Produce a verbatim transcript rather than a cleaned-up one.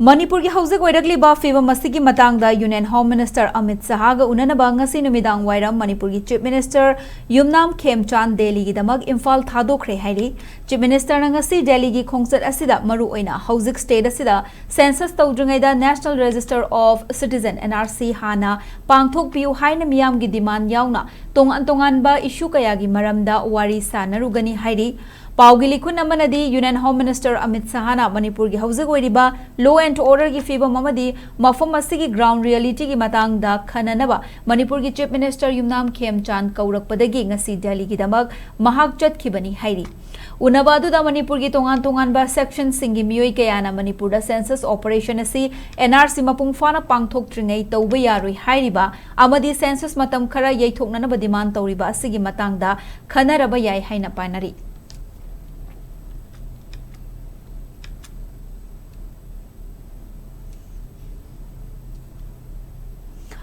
ꯃꯅꯤꯄꯨꯔꯒꯤ ꯍꯧꯖꯤꯛ ꯑꯣꯏꯔꯛꯂꯤꯕ ꯐꯤꯕꯝ ꯑꯁꯤꯒꯤ ꯃꯇꯥꯡꯗ Union Home Minister ꯑꯃꯤꯠ ꯁꯍꯥꯒ ꯎꯅꯅꯕ ꯉꯁꯤ ꯅꯨꯃꯤꯗꯥꯡ ꯋꯥꯏꯔꯝ ꯃꯅꯤꯄꯨꯔꯒꯤ Chief Minister ꯌꯨꯝꯅꯥꯝ ꯈꯦꯝꯆꯥꯟ ꯗꯦꯜꯂꯤꯒꯤꯗꯃꯛ ꯏꯝꯐꯥꯜ ꯊꯥꯗꯣꯛꯈ꯭ꯔꯦ ꯍꯥꯏꯔꯤ꯫ Chief Ministerꯅ ꯉꯁꯤ ꯗꯦꯜꯂꯤꯒꯤ ꯈꯣꯡꯆꯠ ꯑꯁꯤꯗ ꯃꯔꯨꯑꯣꯏꯅ ꯍꯧꯖꯤꯛ state ꯑꯁꯤꯗ census ꯇꯧꯗ꯭ꯔꯤꯉꯩꯗ National Register of Citizen, N R C, ꯍꯥꯟꯅ ꯄꯥꯡꯊꯣꯛꯄꯤꯌꯨ ꯍꯥꯏꯅ ꯃꯤꯌꯥꯝꯒꯤ demand ꯌꯥꯎꯅ ꯇꯣꯉꯥꯟ ꯇꯣꯉꯥꯟꯕ issue ꯀꯌꯥꯒꯤ ꯃꯔꯝꯗ ꯋꯥꯔꯤ ꯁꯥꯟꯅꯔꯨꯒꯅꯤ ꯍꯥꯏꯔꯤ꯫ ꯄꯥꯎꯒꯤ ꯂꯤꯈꯨꯟ ꯑꯃꯅꯗꯤ Union Home Minister ꯑꯃꯤꯠ ꯁꯍꯥꯅ ꯃꯅꯤꯄꯨꯔꯒꯤ ꯍꯧꯖꯤꯛ ꯑꯣꯏꯔꯤꯕ law and orderꯒꯤ ꯐꯤꯕꯝ ꯑꯃꯗꯤ ꯃꯐꯝ ꯑꯁꯤꯒꯤ ground realityꯒꯤ ꯃꯇꯥꯡꯗ ꯈꯟꯅꯅꯕ ꯃꯅꯤꯄꯨꯔꯒꯤ Chief Minister ꯌꯨꯝꯅꯥꯝ ꯈꯦꯝꯆꯥꯟ ꯀꯧꯔꯛꯄꯗꯒꯤ ꯉꯁꯤ ꯗꯦꯜꯂꯤꯒꯤꯗꯃꯛ ꯃꯍꯥꯛ ꯆꯠꯈꯤꯕꯅꯤ ꯍꯥꯏꯔꯤ꯫ ꯎꯅꯕ ꯑꯗꯨꯗ ꯃꯅꯤꯄꯨꯔꯒꯤ ꯇꯣꯉꯥꯟ ꯇꯣꯉꯥꯟꯕ sectionꯁꯤꯡꯒꯤ ꯃꯤꯑꯣꯏ ꯀꯌꯥꯅ ꯃꯅꯤꯄꯨꯔꯗ census operation ꯑꯁꯤ N R C ꯃꯄꯨꯡ ꯐꯥꯅ ꯄꯥꯡꯊꯣꯛꯇ꯭ꯔꯤꯉꯩ ꯇꯧꯕ ꯌꯥꯔꯣꯏ ꯍꯥꯏꯔꯤꯕ ꯑꯃꯗꯤ census ꯃꯇꯝ ꯈꯔ ꯌꯩꯊꯣꯛꯅꯅꯕ demand ꯇꯧꯔꯤꯕ ꯑꯁꯤꯒꯤ ꯃꯇꯥꯡꯗ ꯈꯟꯅꯔꯕ ꯌꯥꯏ ꯍꯥꯏꯅ ꯄꯥꯅꯔꯤ꯫